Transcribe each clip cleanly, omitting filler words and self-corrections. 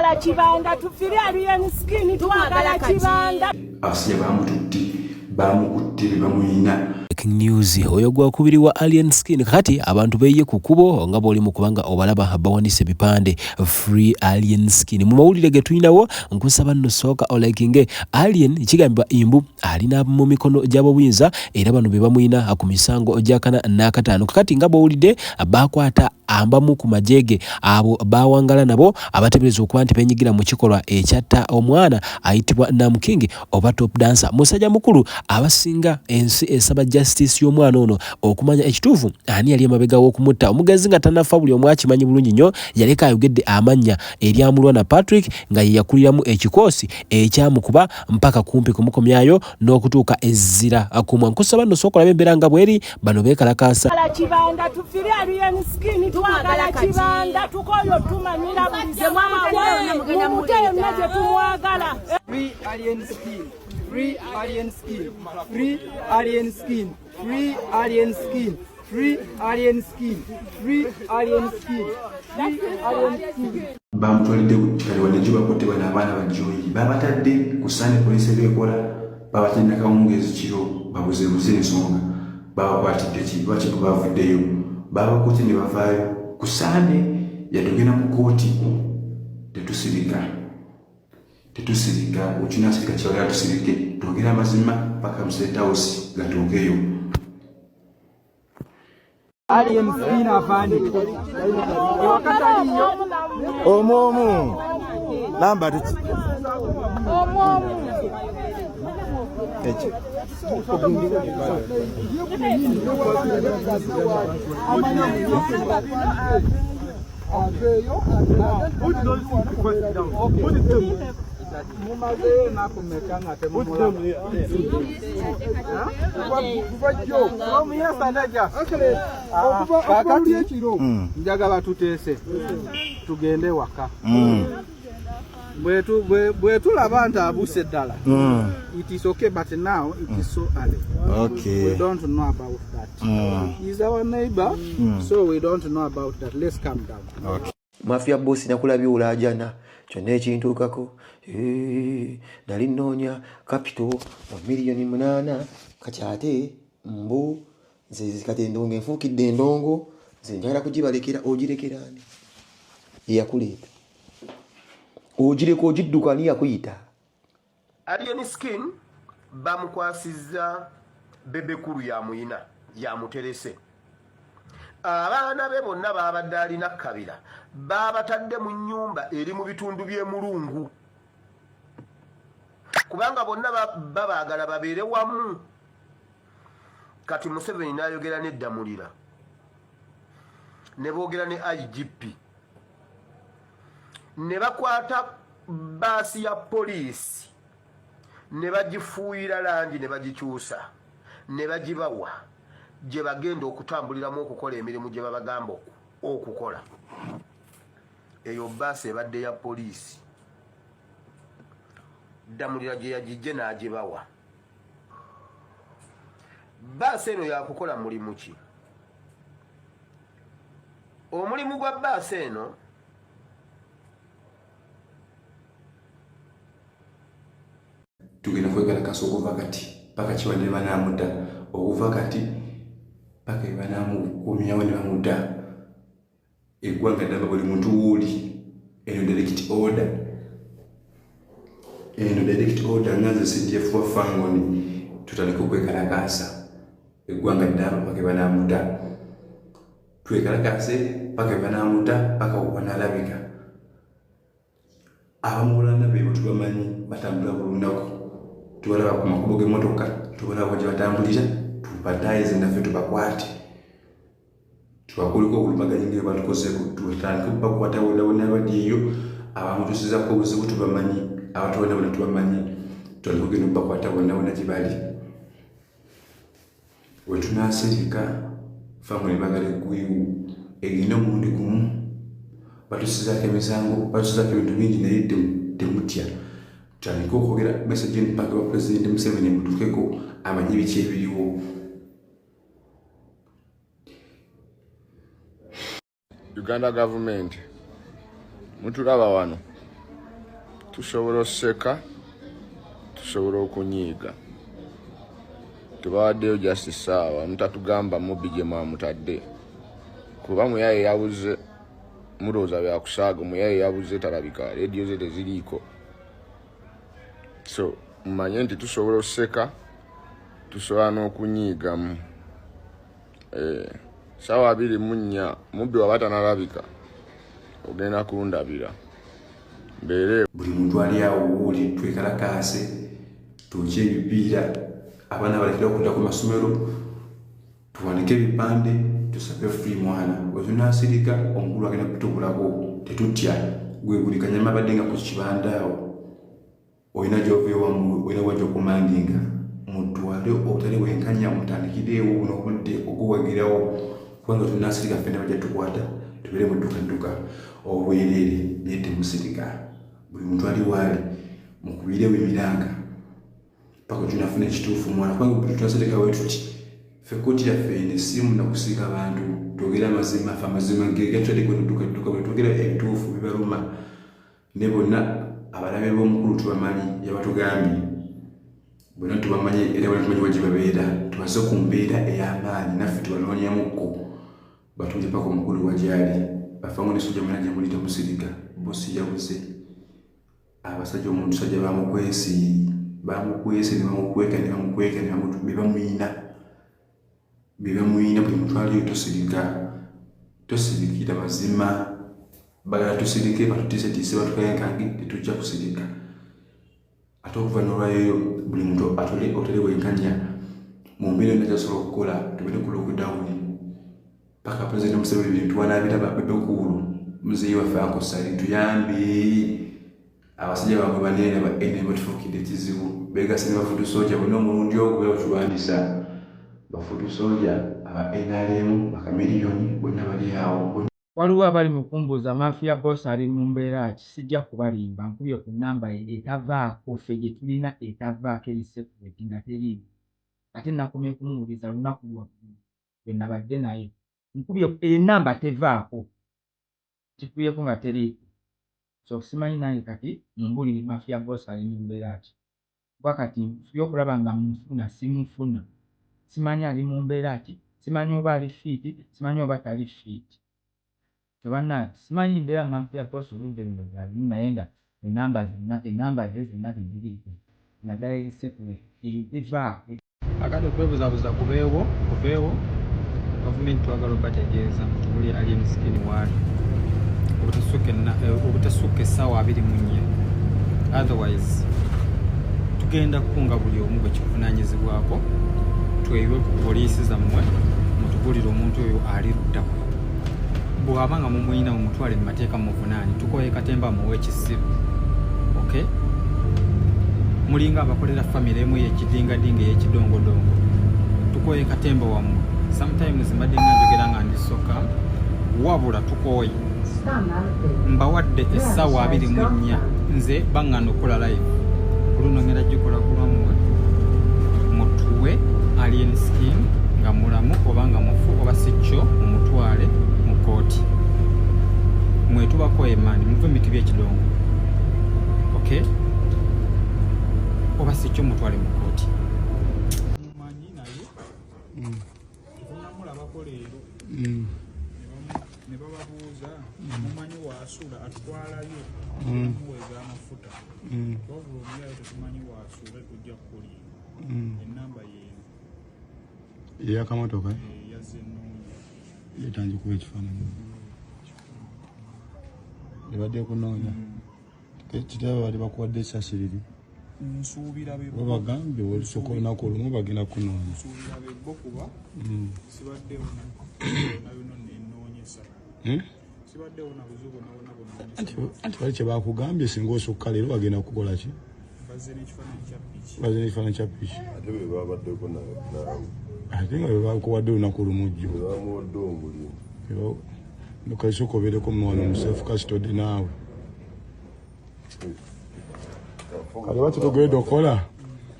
Twagala Kibanda, tufire Alien Skin, twagala Kibanda. Abasajja bamututte, bamukutte, be bamuyina. Breaking news, oyo gwakubiri wa Alien Skin. Kati abantu beyiye ku kkubo nga bw'oli mu kubanga obalaba bawanise ebipande Free Alien Skin. Mu mawulire ge tulinawo, nkusaba nno sooka olikinge. Alien kigambibwa imbu alina mu mikono gy'abobuyinza, era bano be bamuyina ku misango gy'akana n'akataano. Kakati nga bw'owulidde, bakwata ambamu ku majeege abo bawangala nabo abateebereza okuba nti benyigira mu kikolwa ekyatta omwana ayitibwa Namking oba Top Dancer. Musajja mukulu, abasinga ensi esaba justice y'omwana ono, okumanya ekituufu ani yali emabega w'okumutta. Omugenzi nga tanafa, buli omu akimanyi bulungi nnyo, yaleka ayogedde amannya eryamulwana Patrick, nga ye yakuliramu ekikoosi ekyamukuba mpaka kumpi kumukomyayo n'okutuuka ezzira kumwa. Nkusaba nno sooka olabe embeera nga bweri, bano beekalakaasa. Twagala Kibanda, tufire Alien Skin, twagala Kibanda, tukoyo tumanyira buli ssaawa, mumute yonna gye tumwagala. Free Alien Skin. Free Alien Skin. Free Alien Skin. Free Alien Skin. Free Alien Skin. Free Alien Skin. Free Alien Skin. Bamutwalidde kale wadde gyo bakutte bano abaana bajoyi, babatadde ku Sande, poliisi ebeekola, babatadde nakawungeezi kiro, babuzebuze ensonga. Babakwatidde ki? Lwaki bo bavuddeyo? Babakutte ne bavaayo ku Sande, yadde ogenda mu kooti. Tetusirika, tetusirika, okinasirika kyagala tusirike, twogere amazima paka mu State House gatuukeyo. Alien Skin afande. Ewaka taliyo. Omu omu namba tuki? Omu omu. Eki. Mumazeeyo ennaku mmeka nga temumulaba? Kakati njagala tuteese, tugende waka. Bwe tulaba nti abuuse ddala, it is okay, but now it is so early. We don't know about that. He's our neighbor, so we don't know about that. Let's calm down. Mafia boss, nakulabye olaajana kyonna ekintuukako. Nali nnoonya capital mu miliyoni 8, kati ate mbu nze kati endongo enfuukidde endongo, nze njagala kugibalekera. Ogirekera ani eyakuleeta? Ogireka ogidduka, ani yakuyita? Alien Skin bamukwasizza Bebe Cool, yamuyina, yamuterese. Abaana be bonna babadde alina kabira babatadde mu nnyumba eri mu bitundu by'emulungu, kubanga bonna babaagala babeere wamu. Kati Museveni n'ayogera neddamulira ne boogera ne IGP ne bakwata baasi ya poliisi ne bagifuuyira langi ne bagikyusa ne bagibawa gye bagenda okutambuliramu okukola emirimu gye babagamba okukola. Eyo baasi ebadde ya poliisi, Ddamulira gye yagijje n'agibawa. Baasi eno yakukola mulimu ki? Omulimu gwa baasi eno Tugenda kwekalakasa okuva kati paka kiwa ne banaamuta, okuva kati paka ebanamukumyawo ne bamuta. Eggwanga ddamba, buli muntu wuuli. Eno direct order, eno direct order nga nze CDF wa Fangoni, tutandike okwekalakasa eggwanga ddamba paka ebanamuta. Twekalakase paka ebanamuta, paka wanalabika. Abamulana bebo tubamanyi, batambula buli lunaku, tubalaba ku makubo g'emmotoka, tubalaba gye batambulira. Tubatayize naffe, tubakwate, tubakuliko obulumaganyi nga batukozeeko. Tutandike okubakwata bonna bonna abali eyo abamutusizako obuzibu. Tubamanyi, abantu bonna bonna tubamanyi. Tutandike okugenda okubakwata bonna bonna gye bali. Wetunasirika, family bagala eggwewo, egende omulundi gumu. Batusizaako emisango, batusizaako ebintu bingi, naye temutya, tutandike okwogera message eno paka wa Pulezidenti Museveni mutuukeko, amanye biki ebiriwo. Uganda government, mutulaba wano. Tusobola oseka, tusobola okunyiiga. Tubawaddeyo just ssaawa, mutatugamba mubbi gye mwamutadde, kuba muyaye yabuze. Mulowooza byakusaaga? Muyaye yabuze, talabika, rediyo ze teziriiko. So mumanye nti tusobola oseka, tusobola n'okunyiigamu. Saawa 24, mubbi waba tanalabika, ogenda kundabira mbeere. Buli muntu ali awo wooli, twekalakaase, twokye ebipiira, abaana balekere okudda ku masomero, tuwanike ebipande, tusabe free mwana. Bwe tunaasirika, omukulu agenda kutukulako. Tetutya. Gwe buli kanyama abadde nga ku kibanda awo, olina gyova ewamu, olina wajja okumandinga, mutwale obutali bwenkanya, mutandikireewo buno obudde oguwagirawo, kubanga tunasirika ffenna bajja tukwata, tubeere mu ddukadduka obwereere. Naye temusirika. Buli muntu ali waali, mukubirewo emiranga paka tunafuna ekituufu mwana, kubanga buli tunasirika we tuti ffe kooti yaffe eno esimu nakusiika bantu. Twogere amazima. Ffe amazima gegatutadde dduka dduka. Bwe twogera ebituufu bibaluma. Ne bonna abalabe b'omukulu tubamanyi, yabatugambye bonna tubamanyi, era bonna tumanyi wagye babeera. Tubaze ku mbeera ey'amaanyi, naffe tubanoonyamukko, batuje paka omukulu wagyali. Bafangu ne sojja mwena gye muli, temusirika. Bosi yabuze. Abasajja, omuntu sajja bamukwesi, bamukwese ne bamukweka ne bamukweka ne bamuyina, be bamuyina. Buli muntu aliyo, tosirika, tosirikira mazima. Bagala tusirike, batutiisetiise, batukayankange. Tetujja kusirika. Ate okuva nolwayo, buli muntu atole otale bwenkanya mu mbeera yonna gyasobola okukola. Tubeere ku lockdown paka Pulezidenti Museveni bintu wanaabiraba. Bebe Cool, muzeeyi waffe Uncle Ssali, tuyambe. Abasajja bamwe banene ba ene batufuukidde ekizibu, begase ne bafutu soja bonna. Omulundi ogwo beera batulwanyisa bafutu soja aba NRM, bakamiliyoni bonna bali awo. Waliwo abali mu kumbuuza Mafia Boss ali mu mbeera ki. Sijja kubalimba, nkubye ku nnamba ye etavaako, ffe gye tulina etavaako, eri separate nga teriimu. Ate nakomye kumuwuliza lunaku lwaggulu lwe nabadde naye. Nkubye ennamba tevaako, kikubyeko nga teriiko. So simanyi nange kati mumbulire Mafia Boss ali mu mbeera ki, kuba kati nfubye okulaba nga mufuna, simufuna. Simanyi ali mu mbeera ki, simanyi oba ali fit, simanyi oba tali fit. Tebannange, simanyi mbeera Mafia Boss oludde luno gyalimu, naye nga ennamba zonna, ennamba ze zonna teziriiko, naddala eri separate eyo tevaako. Akati okwebuzabuza kubeewo, kuveewo. Gavumenti twagala obategeeza tubuli Alien Skin waali obutasukka essaawa 24, otherwise tugenda kukunga buli omu gwe kivunanyizibwako, tweyiwe ku poliisi zammwe, mutubulire omuntu oyo ali luddawa. Bw'aba nga mumuyina, mumutwale mu mateeka, muvunaani. Tukoye katemba muwe ekisiru. Okay, mulinga abakolera famire emu ey'ekidingadinga, ey'ekidongodongo. Tukoye katemba wammwe. Sometimes mbadde nga njogera nga ndisoka, wabula tukooye. Mbawadde essaawa 24. Nze baŋŋaana okukola live ku luno, ngenda gikola ku lwammwe. Mutuwe Alien Skin nga mulamu oba nga mufu, oba si kyo mumutwale mu kooti. Mwetubakoye mani, muve miti by'ekidongo. Okay, oba si kyo mutwale mu kooti. Mumanyi naye tetunamulabako leero. Ne bababuuza, mumanyi waasula, atwalayo muweza amafuta, wabula omuyayo tetumanyi waasula, tujja kukulinga. Enamba yeeno. Eyakamotoka? Yazze ennungi. Yetangi kuba ekifaananyi ebadde kunoonya kitaba bali bakuwadde esasi liri. Nsuubira be. Babagambye olusooka olunaku olumu bagenda kunoonya. Nsuubira bebbo, kuba sibaddewo na byonna ennoonyesa. Sibaddewo na buzibu bwonna bwonna bunoonyesa. Anti bali kyebakugambye, singa osukka leero bagenda kukola ki? Bazze n'ekifaananyi kya piki. Bazze n'ekifaananyi kya piki. Ate be babaddeko naawe. Ate nga bebakuwadde olunaku lumu jjo. Bamuwadde omulimu. Nokasooka obeereko muwano mu safe custody naawe. Kati oba tetugenda okukola,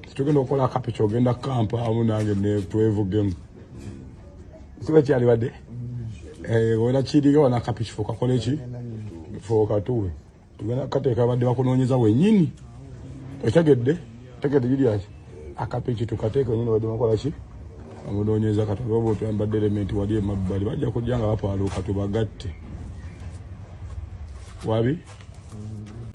tetugenda okukola akapiki, ogenda kukampaamu nange netwevugemu, siba kyalibadde ogenda kiringa wana akapiki, fe okakole ki, fe okatuwe. Tugenda kateeka abadde bakunoonyeza wennyini. Otegedde? Otegedde Julius? Akapiki tukateeke wennyini badde bakola ki? Bamunoonyeza kati olwoba otwambadde elementi wali emabbali bajja kujja nga bapaaluuka tubagatte. Wabi?